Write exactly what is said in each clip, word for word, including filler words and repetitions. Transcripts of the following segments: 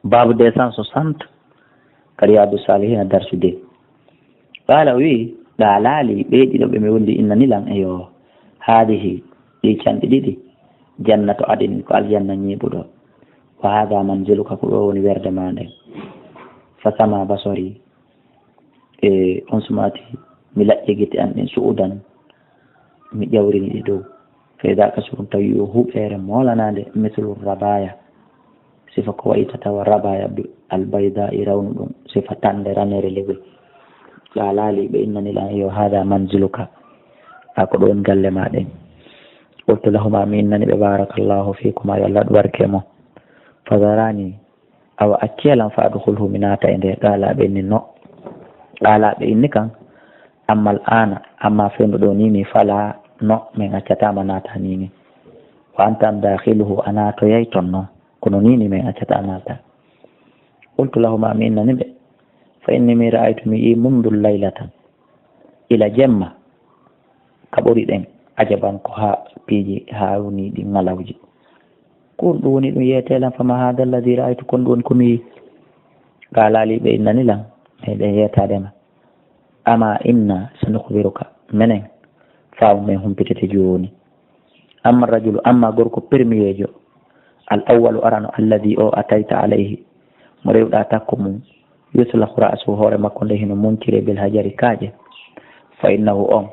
Baabu deux cent soixante, ka Riyadu Salihina, darsu de. Qaala, o wi'i, "Qaalaa lii, ɓee ɗiɗo ɓe mi wondi innani lan, eyo, haadihi, ɗii canɗi ɗiɗi, jannatu adnin, ko aljanna ñiiɓuɗo. Wa haada manziluka, ko ɗoo woni werde maa nden." Fa sama basori, e on sumaati, mi laƴƴi gite an ɗen su'udan, mi ƴawrini ɗi dow. Fa idaa kasrun, tawi yo huɓeere moolanaande, mislu rabaaya, sifa ko wayi tatawa rabaaya bi-, albaydaa, e rawnu ɗum, sifa tannde raneere lewel. Qaalaa lii, ɓe innani lan, yo, "Haada manziluka, a ko ɗoon galle maa ɗen." Qultu lahumaa, mi innani ɓe, "Baarakallaahu fiikumaa, yo Allah waɗu barke mo." Fa daraanii, awa accee lan, fa adkhulhu, mi naata e nde. Qaalaa ɓe inni, "No." Qaalaa ɓe inni kan, "Ammal aana, amma fewndo ɗoo nii nii, falaa, no, min accataa ma naata nii nii. Wa anta an daakhiluhu, a naatoyay ton non. Kono nii nii min accataa naata." Qultu lahumaa, mi innani ɓe, "Fa inni, mi ra'aytu, mi yii, mundu laylata, ila jemma, ka ɓori ɗen, ajaban, ko haa piiji haawniiɗi, ŋalawji." Ko ɗum woni ɗum yeetee lan, "Fama haada alladhi ra'aytu, kon ɗum woni ko mi yii?" Qaalaa lii, ɓe innani lan, "Meɗen yeetaade ma. Ama inna sanukhbiruka, menen, faamu men humpitete jooni. Amma rajulu, amma gorko permiyeejo, al awwalu, arano, alladhi, o, atayta alayhi, mo rewɗa takko mum, yuslakhu ra'suhu, hoore makko nde hino muncire, bil hajari, kaaƴe. Fa innahu, on,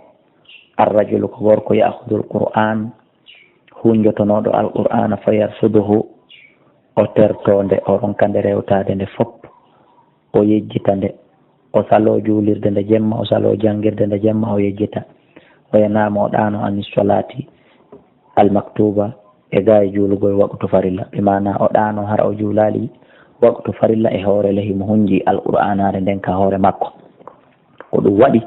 ar rajulu, ko gorko, ya'khudhu al qur'an, hunjotonooɗo al qur'ana, fa yarsuduhu, o terto nde, o ronka nde rewtaade nde fop, o yejjita nde, o saloo juulirde nde jemma, o saloo janngirde nde jemma, o yejjita. Wa yanaamu, o ɗaano, ani solaati al maktuba, e gaa e juulugol waqtu farilla. Bi maana, o ɗaano hara o juulaali waqtu farilla e hoore ley himo hunji alqur'aanaare nden ka hoore makko. Ko ɗum waɗi,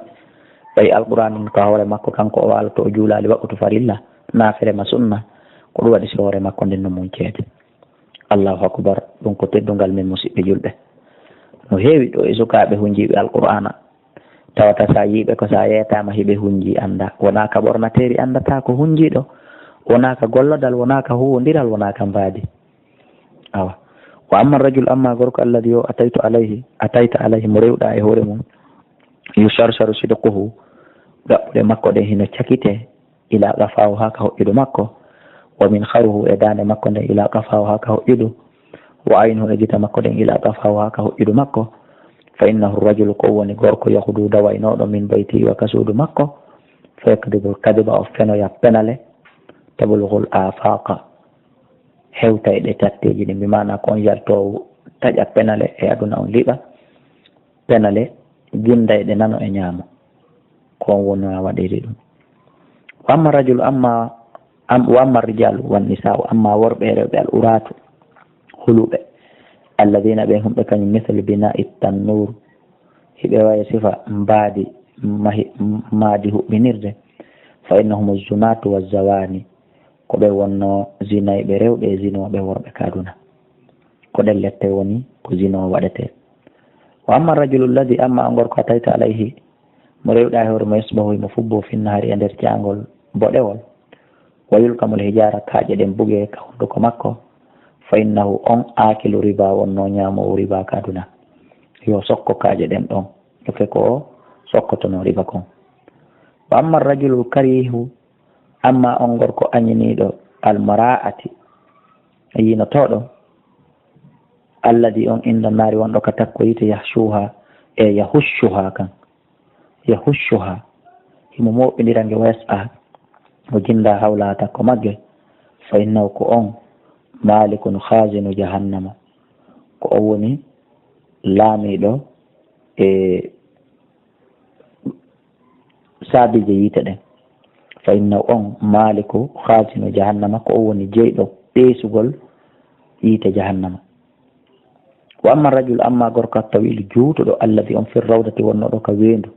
ɓay alqur'aan on ka hoore makko, kanko o waaloto o juulaali waqtu farilla, naafile ma sunna, ko ɗum waɗi si hoore makko nden no munceede. Allahu akbar, ɗum ko teddungal men, musiɓɓe julɓe. No heewi ɗo e sukaaɓe hunjiiɓe alqur'aana, tawata sa yiiɓe ko sa yeetaama hiɓe hunjii, annda. Wonaa ka ɓornateeri anndata ko hunjiiɗo, wonaa ka gollodal, wonaa ka huwondiral, wonaa ka mbaadi. Awa. Wa amma rajul, amma gorko, alladhi, o, ataytu alayhi, atayta alayhi, mo rewɗa e hoore mum, yusharsaru sidquhu, ɗaɓɓuɗe makko ɗen hino cakitee, ila qafaahu, haa ka hoƴƴudu makko, wa minxaruhu, e daande makko nden, ila qafaahu, haa ka hoƴƴudu, wa aynuhu, e gita makko ɗen, ila qafaahu, haa ka hoƴƴudu makko, fa innahu rajulu, ko woni gorko, yahudu, dawaynooɗo, min bayti, wa ka suudu makko, fa yakdibu kadiba, o fenoya penale, tablughul afaqa, hewtay ɗe tatteeji ɗin, bi maana ko on yaltoowo taƴa penale e aduna on liɓa, penale ginday ɗe nano e ñaamo. Ko on woni a waɗiri ɗum. Wa amma rajulu, amma, am, wa amma rijalu wan nisa'u, amma worɓe e rewɓe al uratu, huluɓe, alladhina ɓe humɓe kañum mislu bina'i tannur, hiɓe waye sifa mbaadi, mahi, maadi huɓɓinirde, fa innahum zunatu wa zawani, ko ɓe wonno zinayɓe rewɓe e zinooɓe worɓe ka aduna. Ko ɗen lette woni ko zinoo waɗetee. Wa amma rajulu alladhi, amma on gorko, atayta alayhi, mo rewɗa e hoore mo, yasbahu, himo fubbo, finnahari, e nder caangol boɗewol, wa yulkamul hijaara, kaaƴe ɗen bugee ka hunduko makko, fa innahu, on, akilu riba, wonno ñaamoowo riba ka aduna. Yo sokko kaaƴe ɗen ɗon, yoke ko o sokkotono riba kon. Wa amma rajulu karihu, amma on gorko añiniiɗo, almaraati, yiinotooɗo, alladhi, on, inda naari, wonɗo ka takko yiite, yahshuha, e yahushuha kan, yahushuha, himo mooɓindira nge, wa yas'a, o jinda hawla takko magge, fa innahu, ko on, malikun khazinu jahannama, ko o woni laamiiɗo e saabiije yiite ɗen. Fa innahu, on, maliku khazinu jahannama, ko o woni jeyɗo ɓeesugol yiite jahannama. Wa amma rajul, amma gorko, at-tawil, juutuɗo, alladhi, on, fi rawdati, wonnoɗo ka weendu,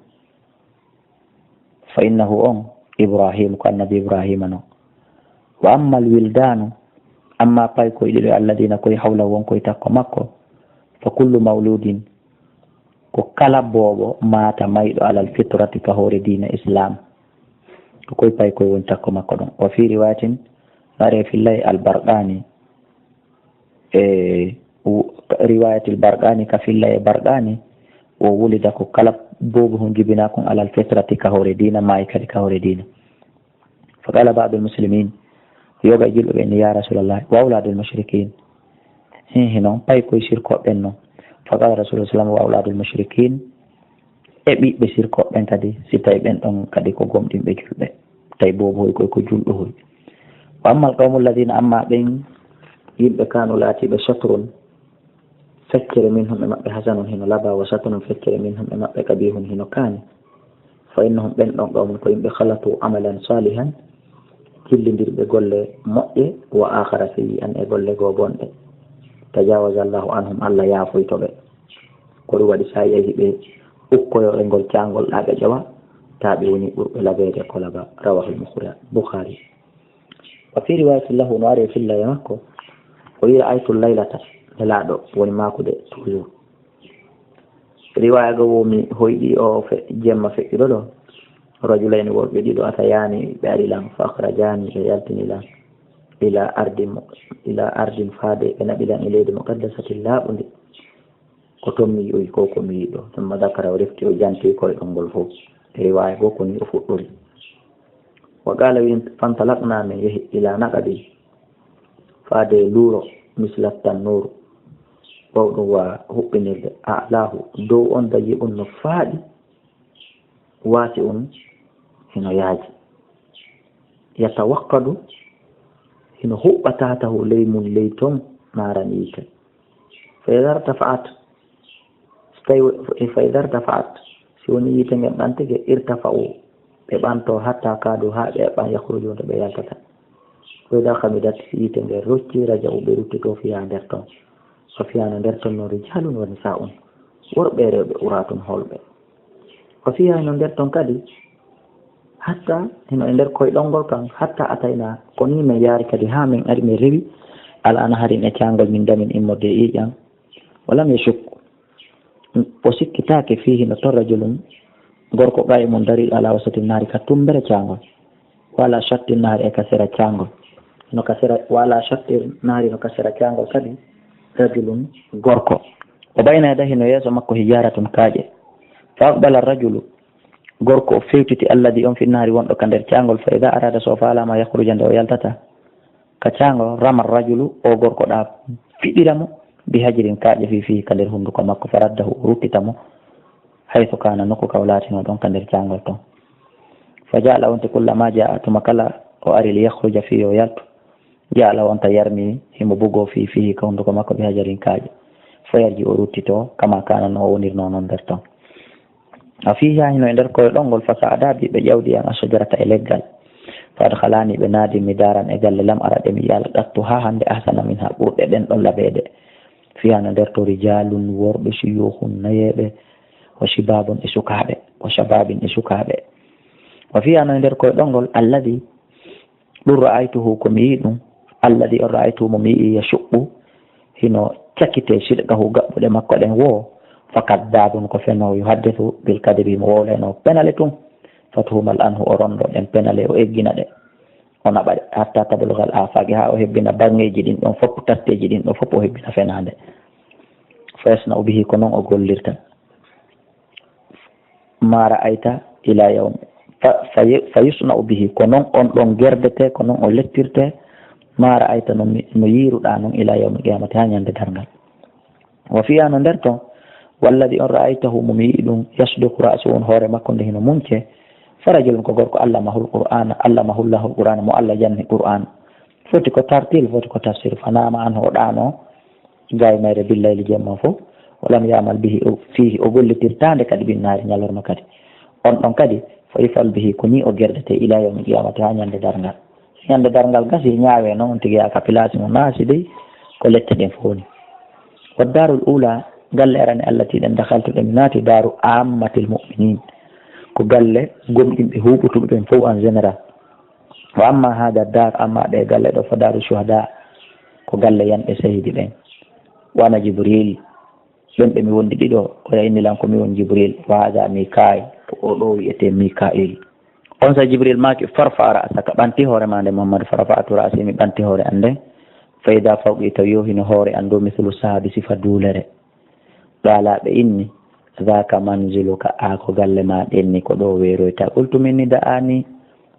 fa innahu, on, Ibrahim, ko annabi Ibrahima non. Wa amma al-wildanu, amma paykoy ɗiɗo, alladhina, koy hawla, won koy takko makko, fa kullu mawludin, ko kala boobo maata mayɗo, alal fitrati, ka hoore diina Islam, ko koy paykoy woni takko makko ɗon. Wa fi riwayatin, mare fillay al-barqani, e, Riwayatil Barqani, ka filla e Barqani, o wulida ko kala boobo hon jibinaa kon alal fitrati ka hoore diina, maayi kadi ka hoore diina. Fa qala ba'dul muslimin, yoga e julɓe ɓen ni, "Ya Rasulallah, wa awladul mushrikin?" Hin hinon, pay koye sirkoɓe ɓen non. Fa qala Rasulullah sallam, "Wa awladul mushrikin?" E ɓiɓɓe sirkoɓe ɓen kadi, si tawi ɓen ɗon kadi ko gomɗinɓe julɓe, tawi boobo hoy koy ko julɗo hoy. Wa ammal qawmu alladhina, amma ɓen yimɓe kanu laatiɓe shatrun, feccere minhum e maɓɓe hasanun hino laba, wa shatrun feccere minhum e maɓɓe qabihun hino kaani. Fa innahum ɓen ɗon qawmun ko yimɓe khalatu amalan salihan, jillindirɓe golle moƴƴe, wa akhara sayyi'an e golle goo bonɗe. Tajawaza Allahu anhum, Allah yaafoyto ɓe. Ko ɗum waɗi sa yehi ɓe ukkoyo e ngol caangol ɗa ɓe ƴewa, ta ɓe woni ɓurɓe labeede ko laba. Rawahul Bukhari. Wa fi riwayatin lahu, no ari e filla e makko, o wi ra'aytu laylata, Nelaaɗo woni maakude toujours. Riwaya go wo mi hoyɗi o fe-, jemma feƴƴuɗo ɗo. Rajulayni, worɓe ɗiɗo, atayani, ɓe ari lan, fa akhrajani, ɓe yaltini lan, ila ardin mo-, ila ardin faade, ɓe naɓi lan e leydi muqaddasatin laaɓundi. Ko ton mi yi'oyi ko, ko mi yiɗo. Thumma dhakara, o refti, o janti koyɗol ngol fof. E riwaya goo ko ni o fuɗɗori. Wa qala, wi, fantalaqna, min yehi, ila naqabin, faade luuro, misla tannur, ɓawɗum wa huɓɓinirde, a'lahu, dow on dayi'un no faaɗi, wasi'un hino yaaji. Yatawaqqadu, hino huɓɓa tahtahu, ley mun, ley ton, naaran, yiite. Fa idha irtafa'at, so tawi, fa idha irtafa'at, si woni yiite ngen ɓantike, irtafa'u, ɓe ɓanto, hatta kadu, haa ɓe eɓɓan, yakhrujuna, ɓe yaltata. Wa idha khamidat, si yiite ngen rocci, raja'u, ɓe ruttito, fiha, nder ton. Wa fiha, no nder ton non, rijalun wa nisa'un, worɓe e rewɓe, uratun, holɓe. Wa fiha, hino nder ton kadi, hatta, hino e nder koyɗol ngol kan, hatta atayna, ko ni min yaari kadi, haa min ari, min rewi, ala naharin, e caangol, min damin, immorde e ƴiiƴan. Wa lam yashuk, o sikkitaake, fihi, no ton, rajulun, gorko, qa'imun, dariiɗo, ala wasati nahari, ka tumbere caangol, wala shatti nahari, e ka sera caangol, no ka sera, wala shatti nahari, no ka sera caangol kadi, rajulun, gorko. Wa bayna yadayhi, no yeeso makko, hijaratun, kaaƴe. Fa aqbala rajulu, gorko o fewtiti, alladhi, on fi nahari, wonɗo ka nder caangol, fa idha arada, so o faalaama, yakhruja, nde o yaltata ka caangol, rama rajulu, o gorko ɗa fiɗira mo, bi hajrin, kaaƴe, fi fihi, ka nder hunduko makko, fa raddahu, o ruttita mo, haythu kana, nokku ka o laatino ɗon ka nder caangol ton. Fa ja'ala, on ti, kullama ja'a, tuma kala o ari, li yakhruja, fi yo yaltu, ja'ala, on ta, yarmi, himo bugo, fi fihi, ka hunduko makko, bi hajarin, kaaƴe, fa yarji, o ruttito, kama kana, no o wonirno non nder ton. Wa fiha, hino e nder koyɗol ngol, fa sa'ada bi, ɓe ƴawdi an, ashajarata, e leggal. Fa adkhalani, ɓe naadi mi, daran, e galle, lam ara, ɗe mi yi'aali, qattu, haa hannde, ahsana minha, ɓurɗe ɗen ɗon labeede. Fiha, no nder ton, rijalun, worɓe, shuyukhun, nayeeɓe, wa shibabun, e sukaaɓe, wa shababin, e sukaaɓe. Wa fiha, no e nder koyɗol ngol, alladhi, ɗum ra'aytuhu, ko mi yi'i ɗum, alladhi, on ra'aytuhu, mo mi yi'i, yashuqqu, hino cakitee, shidqahu, gaɓɓuɗe makko ɗen, wo, fa kadhabun, ko fenoowo, yuhaddithu bil kadhibi, mo wowlayno penale tun, fa tuhumal anhu, o rondo ɗen penale, o eggina ɗe, o naɓa ɗe, hatta tablughal afaqi, haa o hebbina baŋŋeeji ɗin ɗon fof, tatteeji ɗin ɗon fof, o hebbina fenaande. Fa yasna'u bihi, ko non o gollirta. Ma ra'ayta ila yawmi, fa, fa yu-, fa yusna'u bihi, ko non on ɗon gerdete, ko non o lettirte, ma ra'ayta, no mi, no yiiruɗaa non, ila yawmi qiyamati, haa ñande darngal. Wa fiha, no nder ton, walladhi, on ra'aytahu, mo mi yi'i ɗum, yasduqu ra'suhu, on hoore makko nde hino munce, fa rajulun, ko gorko, allamahul qur'ana, allamahullahu qur'ana, mo Allah janni qur'an. Foti ko tartil, foti ko tafsir, fa nama anhu, o ɗaano, gaymayre, billayli, jemma fof, wa lam ya'mal bihi, o, fihi, o gollitirtaande kadi, binnaari, ñalorma kadi. On ɗon kadi, fa yuf'alu bihi, ko ni o gerdete, ila yawmi qiyamati, haa ñande darngal. Ñande darngal gasi, ñaawe noon, on tigi yaaka place mo naasi dey, ko lette ɗen fof woni. Wa darul ula, galle arane, allati, ɗen, dakhaltu, ɗe mi naati, daru ammatil mu'minin, ko galle gomɗinɓe huuɓutuɓe ɓen fof en général. Wa amma hada dar, amma ɗe galle ɗo, fa daru shuhada, ko galle yanɓe sahidi ɓen. Wa ana Jibril, ɓen ɓe mi wondi ɗiɗo, o inni lan ko mi won Jibril, wa hada Mikail, ko o ɗo wi'ete Mikail. On sa Jibril maaki, farfa ra'saka, ɓanti hoore ma nde Muhammad, farfa'tu ra'si, mi ɓanti hoore an nden. Fa ida fawqi, tawi yo hino hoore an dow, mislu sahabi, sifa duulere. Qaala, ɓe inni, dhaka manziluka, a ko galle ma ɗen ni, ko ɗo weeroyta. Qultu, min ni da'ani,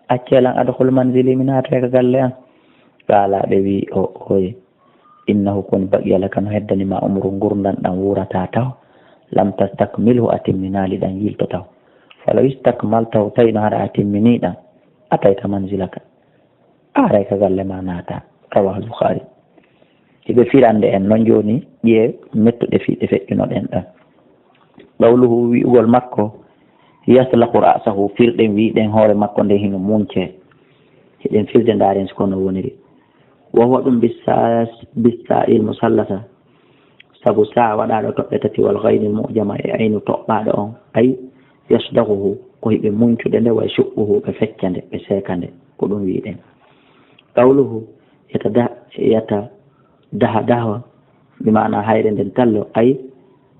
accee lan, adkhul manzili, mi naatoya ka galle an. Qaala, ɓe wi, o, oye, innahu, ko woni, baqiya laka, no heddani ma, umru, ngurndan ɗan wuurata taho, lam tastakmilhu, a timminaali ɗan yilto taho. Falaw istakmaltahu, tawi no hara a timmini ɗan, atayta manzilaka, a aray ka galle ma naata. Rawahu al-Bukhari. Hiɓe firande en non jooni, ƴee mettuɗe fii ɗe feƴƴunoɗen ɗan. Qawluhu, wi'ugol makko, yaslaqu ra'sahu, firɗen wi'uɗen hoore makko nden hino muncee. Hiɗen firde ndaaren si ko no woniri. Wa huwa ɗum bissa-, bissa'il musallasa, sabu sa waɗaaɗo toɓɓe tati, wal ghaynil mu'jama, e aynu toɓɓaaɗo on, ay yasdaghuhu, ko hiɓe muncude nde, wa yashuqquhu, ɓe fecca nde, ɓe seeka nde, ko ɗum wi'uɗen. Qawluhu, yatada-, yatadahdahu, bi maana hayre nden tallo, ay,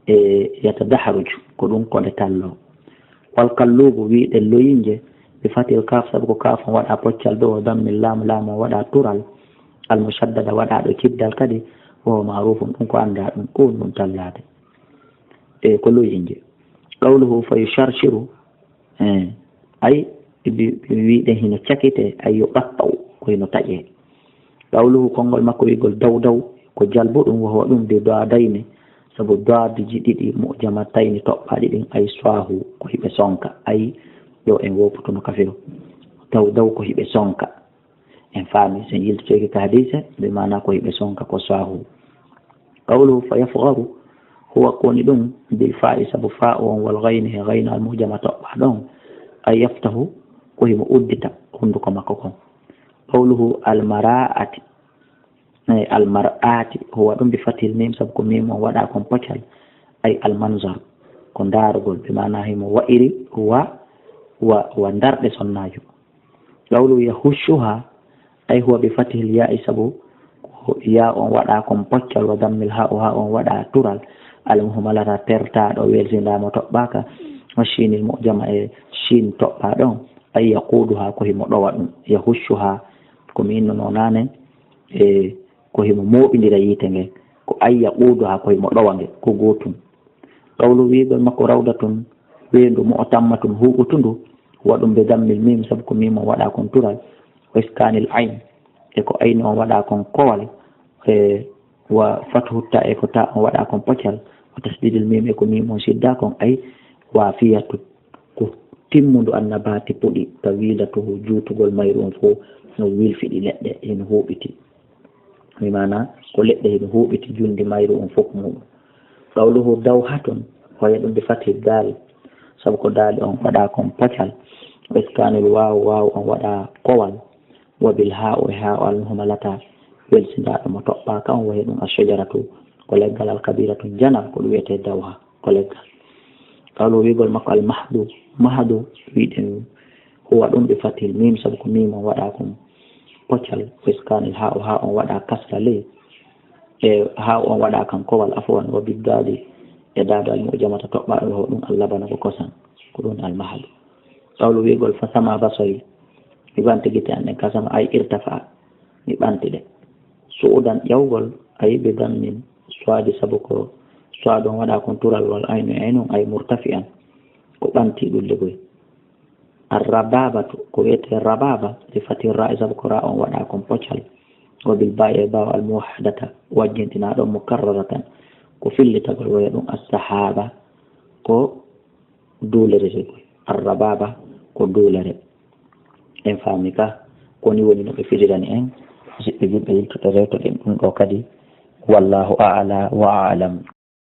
e, yatadahruju, ko ɗum ko nde tallo. Wal kalluubu, wi'uɗen loyinje, bi fathil kaaf, sabu ko kaaf on waɗaa poccal dow, wa dammil laam, laam on waɗaa tural, al mushaddada, waɗaaɗo ciddal kadi, wa huwa ma'rufun, ɗum ko anndaa ɗum, ko woni ɗum tallaade. E ko loyinje. Qawluhu fa yusharshiru, eh, ay, bi-, bi-, wi'uɗen hino cakitee, ay yuqatta'u, ko hino taƴee. Qawluhu, konngol makko wi'ugol daw daw, ko jalbuɗum, wa huwa ɗum bi dadayni, sabu daduji ɗiɗi mu'jamatayni toɓɓaaɗi ɗin, ay swahu, ko hiɓe sonka, ay ɗo en wopputuno kafiro. Daw daw ko hiɓe sonka. En faami, so en yiltotoyke ka hadiise, bi maana ko hiɓe sonka ko swahu. Qawluhu fa yafgharu, huwa ko woni ɗum, bil faa'i, sabu faa'u on, wal ghayni, e ghaynu al mu'jama toɓɓaaɗo on, ay yaftahu, ko himo uddita hunduko makko kon. Qawluhu al mara'ati, eh, al mar'ati, huwa ɗum bi fathil mim, sabu ko mim on waɗaa kon pocal, ay al manzar, ko ndaarugol, bi maana himo wa'iri wa, wa, wa ndarɗe sonnaajo. Qawlu yahushuha, ay huwa bi fathil ya'i, sabu ko ya on waɗaa kon poccal, wa dammil ha'u, ha on waɗaa tural, al muhmalata pertaaɗo, welsindaama, toɓɓaaka, wa shinil mu'jama, e shin toɓɓaaɗo on, ay yaquduha, ko himo ɗowa ɗum. Yahushuha, ko mi innuno naane, e ko himo mooɓindira yiite nge, ko ay yaquduha, ko himo ɗowa nge, ko gootum. Qawlu wi'ugol makko rawdatun, weendu, mu'tammatun, huuɓutundu, wa ɗum bi dammil mim, sabu ko mim on waɗaa kon tural, wa iskanil ayn, e ko aynu on waɗaa kon kowal, e wa fathu ta, e ko ta on waɗaa kon pocal, wa tasdidil mim, e ko mim on siddaa kon, ay wafiyatu, ko timmundu, annabati, puɗi, tawilatuhu, juutugol mayru on fof no wilfiɗi leɗɗe, hino huuɓiti. Mi maana ko leɗɗe hino huuɓiti jundi mayru on fof muɗum. Qawluhu dawhatun, hoya ɗum bi fathi dal, sabu ko daali on waɗaa kon pocal, wa iskanil waaw, waaw on waɗaa kowal, wa bil ha'u, e ha'u al muhmalata, welsindaaɗo mo toɓɓaaka on, wa hiya ɗum ashajaratu, ko leggal, al kabiratu, janal, ko ɗum wiyetee dawha, ko leggal. Qawlu wi'ugol makko al mahdu, mahdu wi'uɗen huwa ɗum bi fathil mim, sabu ko mim on waɗaa kon pocal, wa iskanil ha'u, ha on waɗaa kasra ley, e ha on waɗaa kan kowal, afwan, wa bid dali, e dadal mu'jamata toɓɓaaɗo ho ɗum al labana ko kosan, ko ɗum al mahdu. Qawlu wi'ugol fa sama basari, mi ɓanti gite an ɗen, kasama ay irtafa, mi ɓanti ɗe. Su'udan ƴawgol, ay bi dammin swadi, sabu ko swad on waɗaa kon tural, wal aynu, e aynun, ay murtafi'an, ko ɓanti ɗum legoy. Ar rababatu, ko wiyetee rababa, bi fathi ra'i, sabu ko ra on waɗaa kon pocal. Wa bil ba'i, e baaw al muwahhadata, wajjintinaaɗo, mukarraratan, ko fillitagol, wa hiya ɗum as sahaba, ko duulere joy koy. Ar rababa ko duulere. En faami ka, ko ni woni no ɓe firirani en. Musidɓe julɓe, yiltuɓe, rewtoɗen ɗum ɗo kadi. Wallahu a'la wa a'lam.